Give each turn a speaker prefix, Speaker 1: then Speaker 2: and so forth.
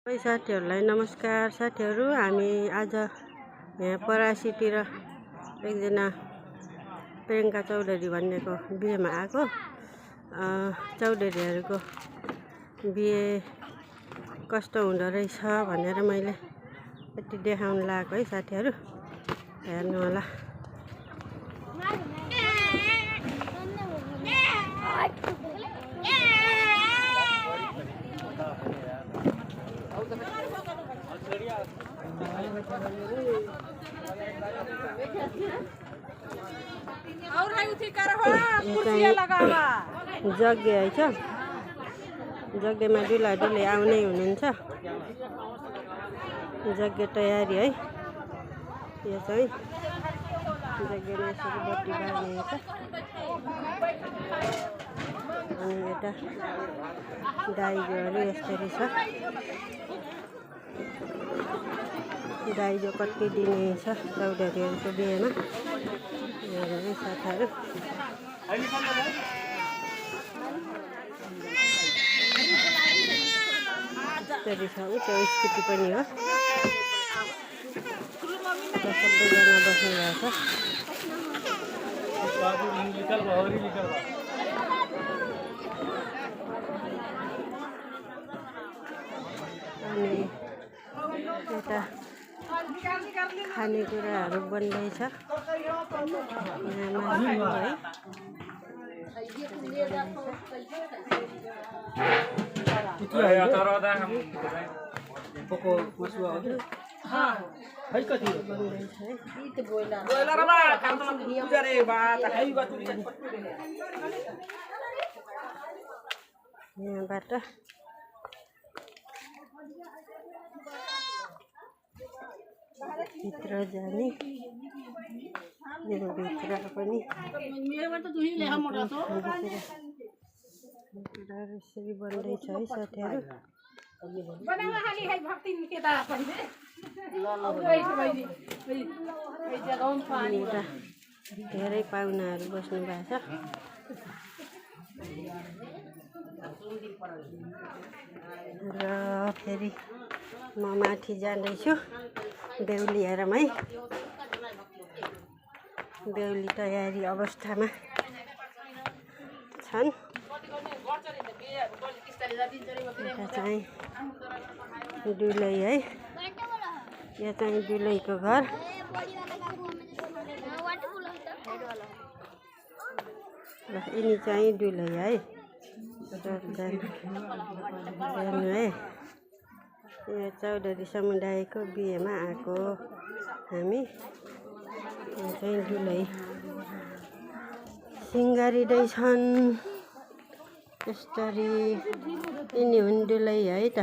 Speaker 1: सबै साथीहरूलाई नमस्कार। साथीहरू, हामी आज यहाँ परासीतिर एकजना प्रियङ्का चौधरी भन्नेको बिहेमा आएको। चौधरीहरूको बिहे कस्तो हुँदो रहेछ भनेर मैले यति देखाउन लागेको है साथीहरू, हेर्नु होला। जग्गे है छ, जग्गेमा दुला दुले आउने हुनुहुन्छ। जग्गे तयारी है, यो चाहिँ जग्गेमा यसरी बत्ती बाल्ने छ। अनि यता दाइजोहरू यसरी छ। दाइजो कति दिने छ चौधरीहरूको बिहेमा, हेर्नु साथीहरू। यसरी छ, त्यो स्कुटी पनि हो। सबैजना बस्नु भएको छ। अनि यता खानेकुराहरू बन्दैछ है। यहाँबाट भित्र जाने, भित्र पनि यसरी बन्दैछ है साथीहरू। धेरै पाहुनाहरू बस्नु भएको छ। र फेरि म माथि जाँदैछु बेहुलीहरूमा है। बेहुली तयारी अवस्थामा छन्। यता चाहिँ दुलै है, यो चाहिँ दुलैको घर। यिनी चाहिँ दुलै है, हेर्नु है। यो चौधरी समुदायको बिहेमा आएको हामी। यो चाहिँ दुलै सिँगारिँदैछन्। यसरी यिनी हुन् दुलै है त।